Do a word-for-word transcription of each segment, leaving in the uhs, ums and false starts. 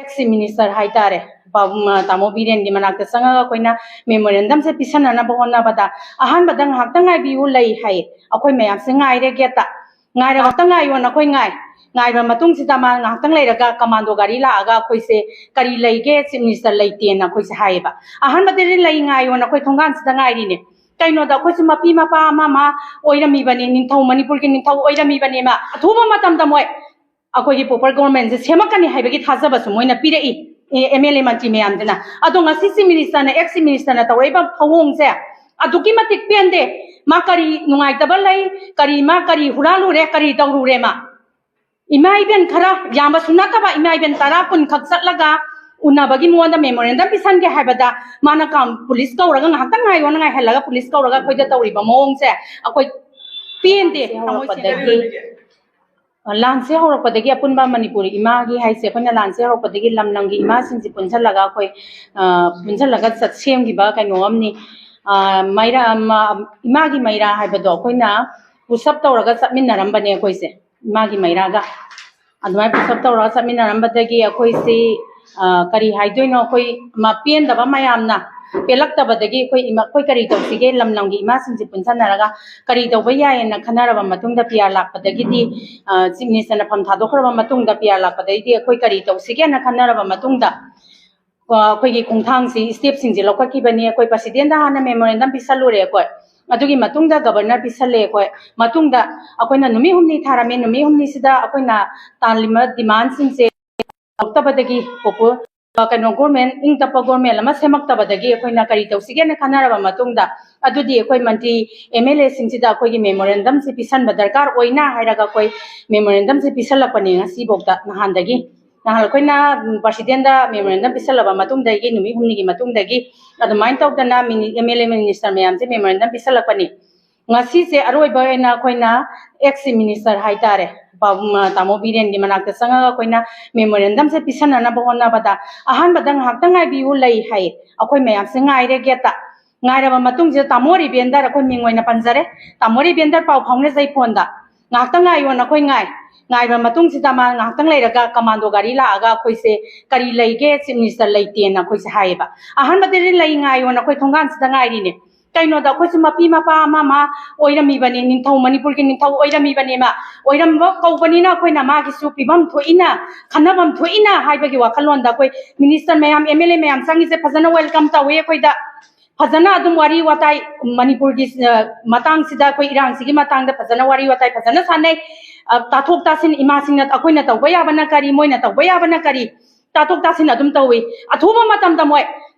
X chief minister ꯍꯥꯏꯇꯥꯔꯦ, ꯄꯥꯕꯨꯡ, ꯑ, ꯇꯥꯃꯣ ꯕꯤꯔꯦꯟꯒꯤ ꯃꯅꯥꯛꯇ ꯆꯪꯉꯒ ꯑꯩꯈꯣꯏꯅ ꯃꯦꯃꯣꯔꯦꯟꯗꯝꯁꯦ ꯄꯤꯁꯟꯅꯅꯕ ꯍꯣꯠꯅꯕꯗ, ꯑꯍꯥꯟꯕꯗ ꯉꯥꯏꯍꯥꯛꯇꯪ ꯉꯥꯏꯕꯤꯌꯨ ꯂꯩ ꯍꯥꯏ꯫ ꯑꯩꯈꯣꯏ ꯃꯌꯥꯝꯁꯦ ꯉꯥꯏꯔꯦ ꯒꯦꯠꯇ꯫ ꯉꯥꯏꯔꯒ ꯉꯥꯏꯍꯥꯛꯇꯪ ꯉꯥꯏꯌꯣꯅ ꯑꯩꯈꯣꯏ ꯉꯥꯏ꯫ ꯉꯥꯏꯕ ꯃꯇꯨꯡꯁꯤꯗ ꯃꯥ ꯉꯥꯏꯍꯥꯛꯇꯪ ꯂꯩꯔꯒ ꯀꯃꯥꯟꯗꯣ ꯒꯥꯔꯤ ꯂꯥꯛꯑꯒ ꯑꯩꯈꯣꯏꯁꯦ, "ꯀꯔꯤ ꯂꯩꯒꯦ, ꯆꯤꯐ ꯃꯤꯅꯤꯁꯇꯔ ꯂꯩꯇꯦꯅ?" ꯑꯩꯈꯣꯏꯁꯦ ꯍꯥꯏꯌꯦꯕ꯫ ꯑꯍꯥꯟꯕꯗꯗꯤ ꯂꯩ ꯉꯥꯏꯌꯣꯅ ꯑꯩꯈꯣꯏ ꯊꯣꯡꯒꯥꯟꯁꯤꯗ ꯉꯥꯏꯔꯤꯅꯦ꯫ ꯀꯩꯅꯣꯗ ꯑꯩꯈꯣꯏꯁꯨ ꯃꯄꯤ ꯃꯄꯥ ꯑꯃ ꯑꯃ ꯑꯣꯏꯔꯝꯃꯤꯕꯅꯤ, ꯅꯤꯡꯊꯧ, ꯃꯅꯤꯄꯨꯔꯒꯤ ꯅꯤꯡꯊꯧ ꯑꯣꯏꯔꯝꯃꯤꯕꯅꯦꯕ꯫ ꯑꯊꯨꯕ ꯃꯇꯝꯗ ꯃꯣꯏ ꯑꯩꯈꯣꯏꯒꯤ proper governmentꯁꯦ ꯁꯦꯝꯃꯛꯀꯅꯤ ꯍꯥꯏꯕꯒꯤ ꯊꯥꯖꯕꯁꯨ ꯃꯣꯏꯅ ꯄꯤꯔꯛꯏ, ꯑꯦꯝ ꯑꯦꯜ ꯑꯦ ꯃꯟꯇ꯭ꯔꯤ ꯃꯌꯥꯝꯗꯨꯅ꯫ ꯑꯗꯣ ꯉꯁꯤ ꯆꯤꯐ ꯃꯤꯅꯤꯁꯇꯔꯅ, ꯑꯦꯛꯁ ꯆꯤꯐ ꯃꯤꯅꯤꯁꯇꯔꯅ ꯇꯧꯔꯛꯏꯕ ꯊꯧꯑꯣꯡꯁꯦ ꯑꯗꯨꯛꯀꯤ ꯃꯇꯤꯛ ꯄꯦꯟꯗꯦ꯫ ꯃꯥ ꯀꯔꯤ ꯅꯨꯡꯉꯥꯏꯇꯕ ꯂꯩ, ꯀꯔꯤ, ꯃꯥ ꯀꯔꯤ ꯍꯨꯔꯥꯜꯂꯨꯔꯦ, ꯀꯔꯤ ꯇꯧꯔꯨꯔꯦ ꯃꯥ? ꯏꯃꯥ ꯏꯕꯦꯟ ꯈꯔ ꯌꯥꯝꯕꯁꯨ ꯅꯠꯇꯕ, ꯏꯃꯥ ꯏꯕꯦꯟ ꯇꯔꯥ ꯀꯨꯟ ꯈꯛ ꯆꯠꯂꯒ ꯎꯅꯕꯒꯤ ꯃꯉꯣꯟꯗ memorandum ꯄꯤꯁꯟꯒꯦ ꯍꯥꯏꯕꯗ ꯃꯥꯅ ꯀꯥꯝ-, ꯄꯨꯂꯤꯁ ꯀꯧꯔꯒ ꯉꯥꯏꯍꯥꯛꯇꯪ ꯉꯥꯏꯌꯣꯅ ꯉꯥꯏꯍꯜꯂꯒ ꯄꯨꯂꯤꯁ ꯀꯧꯔꯒ ꯑꯩꯈꯣꯏꯗ ꯇꯧꯔꯤꯕ ꯃꯑꯣꯡꯁꯦ ꯑꯩꯈꯣꯏ ꯄꯦꯟꯗꯦ꯫ ꯂꯥꯟꯁꯦ ꯍꯧꯔꯛꯄꯗꯒꯤ, ꯂꯥꯟꯁꯦ ꯍꯧꯔꯛꯄꯗꯒꯤ ꯑꯄꯨꯟꯕ ꯃꯅꯤꯄꯨꯔ ꯏꯃꯥꯒꯤ ꯍꯥꯏꯁꯦ, ꯑꯩꯈꯣꯏꯅ ꯂꯥꯟꯁꯦ ꯍꯧꯔꯛꯄꯗꯒꯤ ꯂꯝ ꯂꯝꯒꯤ ꯏꯃꯥꯁꯤꯡꯁꯦ ꯄꯨꯟꯁꯤꯜꯂꯒ ꯑꯩꯈꯣꯏ, ꯑ, ꯄꯨꯟꯁꯤꯜꯂꯒ ꯆꯠ-, ꯁꯦꯝꯈꯤꯕ ꯀꯩꯅꯣ ꯑꯃꯅꯤ꯫ ꯑ, ꯃꯩꯔꯥ, ꯃ-, ꯏꯃꯥꯒꯤ ꯃꯩꯔꯥ ꯍꯥꯏꯕꯗꯣ ꯑꯩꯈꯣꯏꯅ push up ꯇꯧꯔꯒ ꯆꯠꯃꯤꯟꯅꯔꯝꯕꯅꯦ ꯑꯩꯈꯣꯏꯁꯦ, ꯏꯃꯥꯒꯤ ꯃꯩꯔꯥꯒ꯫ ꯑꯗꯨꯃꯥꯏꯅ push up ꯇꯧꯔꯒ ꯆꯠꯃꯤꯟꯅꯔꯝꯕꯗꯒꯤ ꯑꯩꯈꯣꯏꯁꯤ, ꯑ, ꯀꯔꯤ ꯍꯥꯏꯗꯣꯏꯅꯣ, ꯑꯩꯈꯣꯏ ꯃ-, ꯄꯦꯟꯗꯕ ꯃꯌꯥꯝꯅ ꯄꯦꯜꯂꯛꯇꯕꯗꯒꯤ ꯑꯩꯈꯣꯏ ꯏꯃꯥ, ꯑꯩꯈꯣꯏ ꯀꯔꯤ ꯇꯧꯁꯤꯒꯦ, ꯂꯝ ꯂꯝꯒꯤ ꯏꯃꯥꯁꯤꯡꯁꯦ ꯄꯨꯟꯁꯤꯟꯅꯔꯒ ꯀꯔꯤ ꯇꯧꯕ ꯌꯥꯏꯌꯦꯅ ꯈꯟꯅꯔꯕ ꯃꯇꯨꯡꯗ, ꯄꯤ ꯑꯥꯔ ꯂꯥꯛꯄꯗꯒꯤꯗꯤ, ꯑ, ꯆꯤꯐ ꯃꯤꯅꯤꯁꯇꯔꯅ ꯐꯝ ꯊꯥꯗꯣꯛꯈ꯭ꯔꯕ ꯃꯇꯨꯡꯗ, ꯄꯤ ꯑꯥꯔ ꯂꯥꯛꯄꯗꯒꯤꯗꯤ ꯑꯩꯈꯣꯏ ꯀꯔꯤ ꯇꯧꯁꯤꯒꯦꯅ ꯈꯟꯅꯔꯕ ꯃꯇꯨꯡꯗ, ꯑ, ꯑꯩꯈꯣꯏꯒꯤ ꯈꯣꯡꯊꯥꯡꯁꯤ, ꯏꯁꯇꯦꯞꯁꯤꯡꯁꯤ ꯂꯧꯈꯠꯈꯤꯕꯅꯤ꯫ ꯑꯩꯈꯣꯏ ꯄ꯭ꯔꯁꯤꯗꯦꯟꯗ ꯍꯥꯟꯅ memorandum ꯄꯤꯁꯜꯂꯨꯔꯦ ꯑꯩꯈꯣꯏ꯫ ꯑꯗꯨꯒꯤ ꯃꯇꯨꯡꯗ ꯒꯕꯔꯅꯔ ꯄꯤꯁꯜꯂꯦ ꯑꯩꯈꯣꯏ꯫ ꯃꯇꯨꯡꯗ ꯑꯩꯈꯣꯏꯅ ꯅꯨꯃꯤꯠ ꯍꯨꯝꯅꯤ ꯊꯥꯔꯝꯃꯦ꯫ ꯅꯨꯃꯤꯠ ꯍꯨꯝꯅꯤꯁꯤꯗ ꯑꯩꯈꯣꯏꯅ ꯇꯥꯜꯂꯤꯕ demandꯁꯤꯡꯁꯦ ꯇꯧꯔꯛꯇꯕꯗꯒꯤ, ꯄꯣꯄꯨ-, ꯑ, ꯀꯩꯅꯣ, government, ꯏꯪ ꯇꯞꯄ government ꯑꯃ ꯁꯦꯝꯃꯛꯇꯕꯗꯒꯤ ꯑꯩꯈꯣꯏꯅ ꯀꯔꯤ ꯇꯧꯁꯤꯒꯦꯅ ꯈꯟꯅꯔꯕ ꯃꯇꯨꯡꯗ, ꯑꯗꯨꯗꯤ ꯑꯩꯈꯣꯏ ꯃꯟꯇ꯭ꯔꯤ, ꯑꯦꯝ ꯑꯦꯜ ꯑꯦꯁꯤꯡꯁꯤꯗ ꯑꯩꯈꯣꯏꯒꯤ memorandumꯁꯤ ꯄꯤꯁꯟꯕ ꯗꯔꯀꯥꯔ ꯑꯣꯏꯅ ꯍꯥꯏꯔꯒ ꯑꯩꯈꯣꯏ memorandumꯁꯤ ꯄꯤꯁꯜꯂꯛꯄꯅꯦ ꯉꯁꯤꯐꯥꯎꯗ, ꯅꯍꯥꯟꯗꯒꯤ꯫ ꯅꯍꯥꯟ ꯑꯩꯈꯣꯏꯅ, ꯎꯝ, ꯄ꯭ꯔꯁꯤꯗꯦꯟꯗ memorandum ꯄꯤꯁꯜꯂꯕ ꯃꯇꯨꯡꯗꯒꯤ, ꯅꯨꯃꯤꯠ ꯍꯨꯝꯅꯤꯒꯤ ꯃꯇꯨꯡꯗꯒꯤ ꯑꯗꯨꯃꯥꯏꯅ ꯇꯧꯗꯅ ꯃꯤꯅꯤ-, ꯑꯦꯝ ꯑꯦꯜ ꯑꯦ minister ꯃꯌꯥꯝꯁꯦ memorandum ꯄꯤꯁꯜꯂꯛꯄꯅꯤ꯫ ꯉꯁꯤꯁꯦ ꯑꯔꯣꯏꯕ ꯑꯣꯏꯅ ꯑꯩꯈꯣꯏꯅ ex minister ꯍꯥꯏꯇꯥꯔꯦ, ꯄꯥꯕꯨꯡ, ꯇꯥꯃꯣ ꯕꯤꯔꯦꯟꯒꯤ ꯃꯅꯥꯛꯇ ꯆꯪꯉꯒ ꯑꯩꯈꯣꯏꯅ memorandumꯁꯦ ꯄꯤꯁꯟꯅꯅꯕ ꯍꯣꯠꯅꯕꯗ, ꯑꯍꯥꯟꯕꯗ ꯉꯥꯏꯍꯥꯛꯇꯪ ꯉꯥꯏꯕꯤꯌꯨ ꯂꯩ ꯍꯥꯏ꯫ ꯑꯩꯈꯣꯏ ꯃꯌꯥꯝꯁꯦ ꯉꯥꯏꯔꯦ ꯒꯦꯠꯇ꯫ ꯉꯥꯏꯔꯕ ꯃꯇꯨꯡꯁꯤꯗ ꯇꯥꯃꯣ ꯔꯤꯕꯦꯟꯗꯔ, ꯑꯩꯈꯣꯏ ꯃꯤꯡ ꯑꯣꯏꯅ ꯄꯟꯖꯔꯦ, ꯇꯥꯃꯣ ꯔꯤꯕꯦꯟꯗꯔ ꯄꯥꯎ ꯐꯥꯎꯅꯖꯩ ꯐꯣꯟꯗ꯫ ꯉꯥꯏꯍꯥꯛꯇꯪ ꯉꯥꯏꯌꯣꯅ ꯑꯩꯈꯣꯏ ꯉꯥꯏ꯫ ꯉꯥꯏꯕ ꯃꯇꯨꯡꯁꯤꯗ ꯃꯥ ꯉꯥꯏꯍꯥꯛꯇꯪ ꯂꯩꯔꯒ ꯀꯃꯥꯟꯗꯣ ꯒꯥꯔꯤ ꯂꯥꯛꯑꯒ ꯑꯩꯈꯣꯏꯁꯦ ꯀꯔꯤ ꯂꯩꯒꯦ, ꯆꯤꯐ ꯃꯤꯅꯤꯁꯇꯔ ꯂꯩꯇꯦꯅ ꯑꯩꯈꯣꯏꯁꯦ ꯍꯥꯏꯌꯦꯕ꯫ ꯑꯍꯥꯟꯕꯗꯗꯤ ꯂꯩ ꯉꯥꯏꯌꯣꯅ ꯑꯩꯈꯣꯏ ꯊꯣꯡꯒꯥꯟꯁꯤꯗ ꯉꯥꯏꯔꯤꯅꯦ꯫ ꯀꯩꯅꯣꯗ ꯑꯩꯈꯣꯏꯁꯨ ꯃꯄꯤ ꯃꯄꯥ ꯑꯃ ꯑꯃ ꯑꯣꯏꯔꯝꯃꯤꯕꯅꯤ, ꯅꯤꯡꯊꯧ, ꯃꯅꯤꯄꯨꯔꯒꯤ ꯅꯤꯡꯊꯧ ꯑꯣꯏꯔꯝꯃꯤꯕꯅꯦ ꯃꯥ꯫ ꯑꯣꯏꯔꯝꯕ ꯀꯧꯕꯅꯤꯅ ꯑꯩꯈꯣꯏꯅ ꯃꯥꯒꯤꯁꯨ ꯄꯤꯐꯝ ꯊꯣꯛꯏꯅ, ꯈꯟꯅꯐꯝ ꯊꯣꯛꯏꯅ ꯍꯥꯏꯕꯒꯤ ꯋꯥꯈꯜꯂꯣꯟꯗ ꯑꯩꯈꯣꯏ ꯃꯤꯅꯤꯁꯇꯔ ꯃꯌꯥꯝ, ꯑꯦꯝ ꯑꯦꯜ ꯑꯦ ꯃꯌꯥꯝ ꯆꯪꯉꯤꯁꯦ ꯐꯖꯅ ꯋꯦꯜꯀꯝ ꯇꯧꯋꯤ ꯑꯩꯈꯣꯏꯗ꯫ ꯐꯖꯅ ꯑꯗꯨꯝ ꯋꯥꯔꯤ ꯋꯥꯇꯥꯏ ꯃꯅꯤꯄꯨꯔꯒꯤ, ꯑ, ꯃꯇꯥꯡꯁꯤꯗ, ꯑꯩꯈꯣꯏ ꯏꯔꯥꯡꯁꯤꯒꯤ ꯃꯇꯥꯡꯗ ꯐꯖꯅ ꯋꯥꯔꯤ ꯋꯥꯇꯥꯏ ꯐꯖꯅ ꯁꯥꯟꯅꯩ꯫ ꯑ, ꯇꯥꯊꯣꯛ ꯇꯥꯁꯤꯟ ꯏꯃꯥꯁꯤꯡꯅ, ꯑꯩꯈꯣꯏꯅ ꯇꯧꯕ ꯌꯥꯕꯅ ꯀꯔꯤ, ꯃꯣꯏꯅ ꯇꯧꯕ ꯌꯥꯕꯅ ꯀꯔꯤ, ꯇꯥꯊꯣꯛ ꯇꯥꯁꯤꯟ ꯑꯗꯨꯝ ꯇꯧꯏ꯫ ꯑꯊꯨꯕ ꯃꯇꯝꯗ ꯃꯣꯏ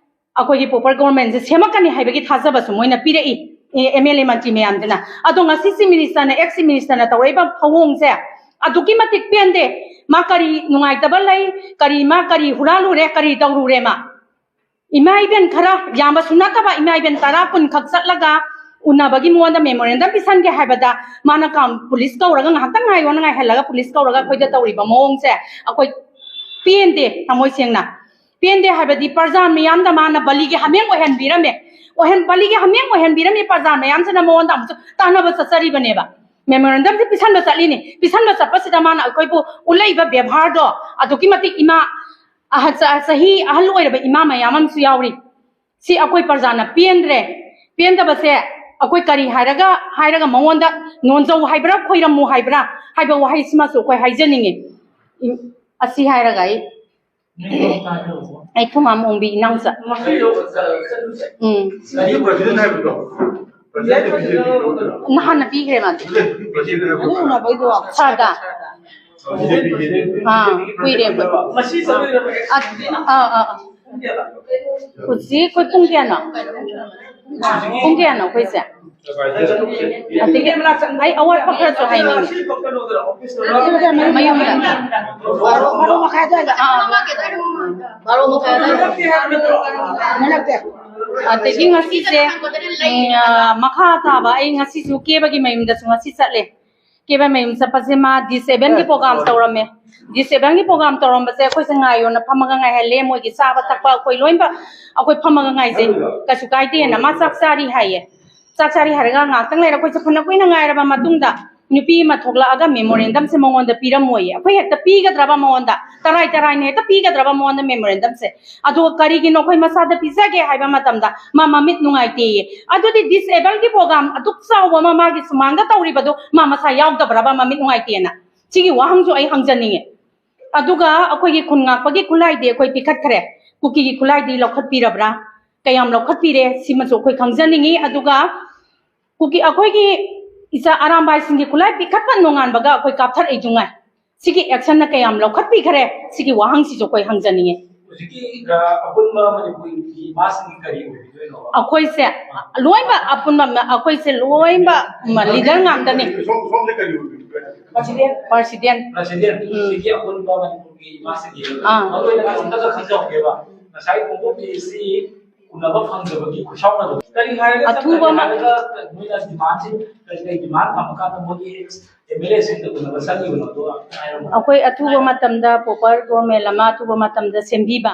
ꯑꯩꯈꯣꯏꯒꯤ proper government ꯁꯦ ꯁꯦꯝꯃꯛꯀꯅꯤ ꯍꯥꯏꯕꯒꯤ ꯊꯥꯖꯕꯁꯨ ꯃꯣꯏꯅ ꯄꯤꯔꯛꯏ꯫ ꯑꯦ, ꯑꯦꯝ ꯑꯦꯜ ꯑꯦ ꯃꯟꯇ꯭ꯔꯤ ꯃꯌꯥꯝꯗꯨꯅ꯫ ꯑꯗꯣ ꯉꯁꯤ ꯆꯤꯐ ꯃꯤꯅꯤꯁꯇꯔꯅ, ꯑꯦꯛꯁ ꯆꯤꯐ ꯃꯤꯅꯤꯁꯇꯔꯅ ꯇꯧꯔꯛꯏꯕ ꯊꯧꯑꯣꯡꯁꯦ ꯑꯗꯨꯛꯀꯤ ꯃꯇꯤꯛ ꯄꯦꯟꯗꯦ꯫ ꯃꯥ ꯀꯔꯤ ꯅꯨꯡꯉꯥꯏꯇꯕ ꯂꯩ, ꯀꯔꯤ, ꯃꯥ ꯀꯔꯤ ꯍꯨꯔꯥꯜꯂꯨꯔꯦ, ꯀꯔꯤ ꯇꯧꯔꯨꯔꯦ ꯃꯥ? ꯏꯃꯥ ꯏꯕꯦꯟ ꯈꯔ ꯌꯥꯝꯕꯁꯨ ꯅꯠꯇꯕ, ꯏꯃꯥ ꯏꯕꯦꯟ ꯇꯔꯥ ꯀꯨꯟ ꯈꯛ ꯆꯠꯂꯒ ꯎꯅꯕꯒꯤ ꯃꯉꯣꯟꯗ memorandum ꯄꯤꯁꯟꯒꯦ ꯍꯥꯏꯕꯗ ꯃꯥꯅ ꯀꯥꯝ-, ꯄꯨꯂꯤꯁ ꯀꯧꯔꯒ ꯉꯥꯏꯍꯥꯛꯇꯪ ꯉꯥꯏꯌꯣꯅ ꯉꯥꯏꯍꯜꯂꯒ ꯄꯨꯂꯤꯁ ꯀꯧꯔꯒ ꯑꯩꯈꯣꯏꯗ ꯇꯧꯔꯤꯕ ꯃꯑꯣꯡꯁꯦ ꯑꯩꯈꯣꯏ ꯄꯦꯟꯗꯦ, ꯊꯃꯣꯏ ꯁꯦꯡꯅ꯫ ꯄꯦꯟꯗꯦ ꯍꯥꯏꯕꯗꯤ ꯄ꯭ꯔꯖꯥ ꯃꯤꯌꯥꯝꯗ ꯃꯥꯅ ꯕꯂꯤꯒꯤ ꯍꯥꯃꯦꯡ ꯑꯣꯏꯍꯟꯕꯤꯔꯝꯃꯦ꯫ ꯑꯣꯏꯍꯟ-, ꯕꯂꯤꯒꯤ ꯍꯥꯃꯦꯡ ꯑꯣꯏꯍꯟꯕꯤꯔꯝꯃꯤ ꯄ꯭ꯔꯖꯥ ꯃꯌꯥꯝꯁꯤꯅ ꯃꯉꯣꯟꯗ ꯑꯃꯨꯛꯁꯨ ꯇꯥꯟꯅꯕ ꯆꯠꯆꯔꯤꯕꯅꯦꯕ꯫ Memorandum ꯁꯦ ꯄꯤꯁꯟꯕ ꯆꯠꯂꯤꯅꯤ꯫ ꯄꯤꯁꯟꯕ ꯆꯠꯄꯁꯤꯗ ꯃꯥꯅ ꯑꯩꯈꯣꯏꯕꯨ ꯎꯠꯂꯛꯏꯕ ꯕꯦꯕꯥꯔꯗꯣ ꯑꯗꯨꯛꯀꯤ ꯃꯇꯤꯛ ꯏꯃꯥ ꯑꯍ-, ꯆ-, ꯆꯍꯤ ꯑꯍꯜ ꯑꯣꯏꯔꯕ ꯏꯃꯥ ꯃꯌꯥꯝ ꯑꯃꯁꯨ ꯌꯥꯎꯔꯤ꯫ ꯁꯤ ꯑꯩꯈꯣꯏ ꯄ꯭ꯔꯖꯥꯅ ꯄꯦꯟꯗ꯭ꯔꯦ꯫ ꯄꯦꯟꯗꯕꯁꯦ ꯑꯩꯈꯣꯏ ꯀꯔꯤ ꯍꯥꯏꯔꯒ, ꯍꯥꯏꯔꯒ ꯃꯉꯣꯟꯗ ꯅꯣꯟꯖꯧ ꯍꯥꯏꯕ꯭ꯔꯥ, ꯈꯣꯏꯔꯝꯃꯨ ꯍꯥꯏꯕ꯭ꯔꯥ ꯍꯥꯏꯕ ꯋꯥꯍꯩꯁꯤꯃꯁꯨ ꯑꯩꯈꯣꯏ ꯍꯥꯏꯖꯅꯤꯡꯉꯤ꯫ ꯏ-, ꯑꯁꯤ ꯍꯥꯏꯔꯒ ꯑꯩ, ꯑꯩ ꯊꯣꯡꯉꯥꯝ ꯑꯣꯡꯕꯤ ꯏꯅꯥꯎꯆꯥ꯫ ꯎꯝ꯫ ꯅꯍꯥꯟꯅ ꯄꯤꯈ꯭ꯔꯦ ꯃꯥꯗꯤ꯫ ꯁꯥꯔꯗ꯫ ꯑꯥ, ꯀꯨꯏꯔꯦ ꯑꯩꯈꯣꯏ꯫ ꯑ-, ꯑꯥ, ꯑꯥ, ꯑꯥ꯫ ꯍꯧꯖꯤꯛ ꯑꯩꯈꯣꯏ ꯄꯨꯡ ꯀꯌꯥꯅꯣ? ꯄꯨꯡ ꯀꯌꯥꯅꯣ ꯑꯩꯈꯣꯏꯁꯦ? ꯑꯗꯒꯤ ꯑꯩ ꯑꯋꯥꯠꯄ ꯈꯔꯁꯨ ꯍꯥꯏꯅꯤꯡꯉꯤ꯫ ꯃꯌꯨꯝꯗ꯫ ꯑꯥ꯫ ꯑꯗꯒꯤ ꯉꯁꯤꯁꯦ, ꯎꯝ, ꯑ, ꯃꯈꯥ ꯇꯥꯕ ꯑꯩ ꯉꯁꯤꯁꯨ ꯀꯦꯕꯒꯤ ꯃꯌꯨꯝꯗꯁꯨ ꯉꯁꯤ ꯆꯠꯂꯦ꯫ ꯀꯦꯕ ꯃꯌꯨꯝ ꯆꯠꯄꯁꯦ ꯃꯥ ꯗꯤꯁꯑꯦꯕꯜꯒꯤ program ꯇꯧꯔꯝꯃꯦ꯫ ꯗꯤꯁꯑꯦꯕꯜꯒꯤ program ꯇꯧꯔꯝꯕꯁꯦ ꯑꯩꯈꯣꯏꯁꯦ ꯉꯥꯏꯌꯣꯅ ꯐꯝꯃꯒ ꯉꯥꯏꯍꯜꯂꯦ꯫ ꯃꯣꯏꯒꯤ ꯆꯥꯕ ꯊꯛꯄ ꯑꯩꯈꯣꯏ ꯂꯣꯏꯅꯃꯛ ꯑꯩꯈꯣꯏ ꯐꯝꯃꯒ ꯉꯥꯏꯖꯩ꯫ ꯀꯩꯁꯨ ꯀꯥꯏꯗꯦꯅ ꯃꯥ ꯆꯥꯛ ꯆꯥꯔꯤ ꯍꯥꯏꯌꯦ꯫ ꯆꯥꯛ ꯆꯥꯔꯤ ꯍꯥꯏꯔꯒ ꯉꯥꯏꯍꯥꯛꯇꯪ ꯂꯩꯔ ꯑꯩꯈꯣꯏꯁꯦ ꯐꯅ ꯀꯨꯏꯅ ꯉꯥꯏꯔꯕ ꯃꯇꯨꯡꯗ ꯅꯨꯄꯤ ꯑꯃ ꯊꯣꯛꯂꯛꯑꯒ memorandum ꯁꯦ ꯃꯉꯣꯟꯗ ꯄꯤꯔꯝꯃꯣꯏꯌꯦ꯫ ꯑꯩꯈꯣꯏ ꯍꯦꯛꯇ ꯄꯤꯒꯗ꯭ꯔꯕ ꯃꯉꯣꯟꯗ? ꯇꯔꯥꯏ ꯇꯔꯥꯏꯅ ꯍꯦꯛꯇ ꯄꯤꯒꯗ꯭ꯔꯕ ꯃꯉꯣꯟꯗ memorandum ꯁꯦ? ꯑꯗꯨꯒ ꯀꯔꯤꯒꯤꯅꯣ ꯑꯩꯈꯣꯏ ꯃꯁꯥꯗ ꯄꯤꯖꯒꯦ ꯍꯥꯏꯕ ꯃꯇꯝꯗ ꯃꯥ ꯃꯃꯤꯠ ꯅꯨꯡꯉꯥꯏꯇꯦꯌꯦ꯫ ꯑꯗꯨꯗꯤ disable ꯒꯤ program ꯑꯗꯨꯛ ꯆꯥꯎꯕ ꯑꯃ ꯃꯥꯒꯤ ꯁꯨꯃꯥꯡꯗ ꯇꯧꯔꯤꯕꯗꯣ ꯃꯥ ꯃꯁꯥ ꯌꯥꯎꯗꯕ꯭ꯔꯕ ꯃꯃꯤꯠ ꯅꯨꯡꯉꯥꯏꯇꯦꯅ? ꯁꯤꯒꯤ ꯋꯥꯍꯪꯁꯨ ꯑꯩ ꯍꯪꯖꯅꯤꯡꯉꯦ꯫ ꯑꯗꯨꯒ ꯑꯩꯈꯣꯏꯒꯤ ꯈꯨꯟ ꯉꯥꯛꯄꯒꯤ ꯈꯨꯠꯂꯥꯏꯗꯤ ꯑꯩꯈꯣꯏ ꯄꯤꯈꯠꯈ꯭ꯔꯦ꯫ ꯀꯨꯀꯤꯒꯤ ꯈꯨꯠꯂꯥꯏꯗꯤ ꯂꯧꯈꯠꯄꯤꯔꯕ꯭ꯔꯥ? ꯀꯌꯥꯝ ꯂꯧꯈꯠꯄꯤꯔꯦ? ꯁꯤꯃꯁꯨ ꯑꯩꯈꯣꯏ ꯈꯪꯖꯅꯤꯡꯉꯤ꯫ ꯑꯗꯨꯒ ꯀꯨꯀꯤ, ꯑꯩꯈꯣꯏꯒꯤ ꯏꯆꯥ ꯑꯔꯥꯝꯕꯥꯏꯁꯤꯡꯒꯤ ꯈꯨꯠꯂꯥꯏ ꯄꯤꯈꯠꯄ ꯅꯣꯡꯉꯥꯟꯕꯒ ꯑꯩꯈꯣꯏ ꯀꯥꯞꯊꯔꯛꯏꯗꯨꯉꯥꯏ꯫ ꯁꯤꯒꯤ action ꯅ ꯀꯌꯥꯝ ꯂꯧꯈꯠꯄꯤꯈ꯭ꯔꯦ? ꯁꯤꯒꯤ ꯋꯥꯍꯪꯁꯤꯁꯨ ꯑꯩꯈꯣꯏ ꯍꯪꯖꯅꯤꯡꯉꯤ꯫ ꯍꯧꯖꯤꯛꯀꯤ, ꯑ, ꯑꯄꯨꯟꯕ ꯃꯅꯤꯄꯨꯔꯒꯤ ꯏꯃꯥꯁꯤꯡꯒꯤ ꯀꯔꯤ ꯑꯣꯏꯕꯤꯗꯣꯏꯅꯣ? ꯑꯩꯈꯣꯏꯁꯦ ꯂꯣꯏꯅꯃꯛ ꯑꯄꯨꯟꯕ ꯃ-, ꯑꯩꯈꯣꯏꯁꯦ ꯂꯣꯏꯅꯃꯛ ꯃ-, leader ꯉꯥꯛꯇꯅꯤ꯫ ꯁꯣꯝ-, ꯁꯣꯝꯁꯦ ꯀꯔꯤ ꯑꯣꯏꯕꯤꯗꯣꯏꯅꯣ? President꯫ President꯫ ꯎꯝ꯫ ꯍꯧꯖꯤꯛꯀꯤ ꯑꯄꯨꯟꯕ ꯃꯅꯤꯄꯨꯔꯒꯤ ꯏꯃꯥꯁꯤꯡꯒꯤ ꯑꯥ꯫ ꯃꯔꯨꯑꯣꯏꯅ ꯑꯝꯇꯒ ꯈꯪꯖꯍꯧꯒꯦꯕ꯫ ꯉꯁꯥꯏ ꯈꯣꯡꯎꯞꯀꯤ ꯁꯤ ꯎꯅꯕ ꯐꯪꯗꯕꯒꯤ ꯈꯨꯠꯁꯥꯎꯅꯗꯣ꯫ ꯀꯔꯤ ꯍꯥꯏꯔꯒ, ꯑꯊꯨꯕ ꯀꯔꯤ ꯃ-, ꯍꯥꯏꯔꯒ ꯃꯣꯏꯅ demand ꯁꯤ ꯀꯔꯤ ꯀꯔꯤ demand ꯊꯝꯃꯀꯥꯟꯗ ꯃꯣꯏꯒꯤ ex MLA ꯁꯤꯡꯒ ꯎꯅꯕ ꯆꯠꯂꯤꯕꯅꯣꯗꯣ ꯑꯝꯇ ꯍꯥꯏꯔꯝꯃꯣ꯫ ꯑꯩꯈꯣꯏ ꯑꯊꯨꯕ ꯃꯇꯝꯗ proper government ꯑꯃ ꯑꯊꯨꯕ ꯃꯇꯝꯗ ꯁꯦꯝꯕꯤꯕ꯫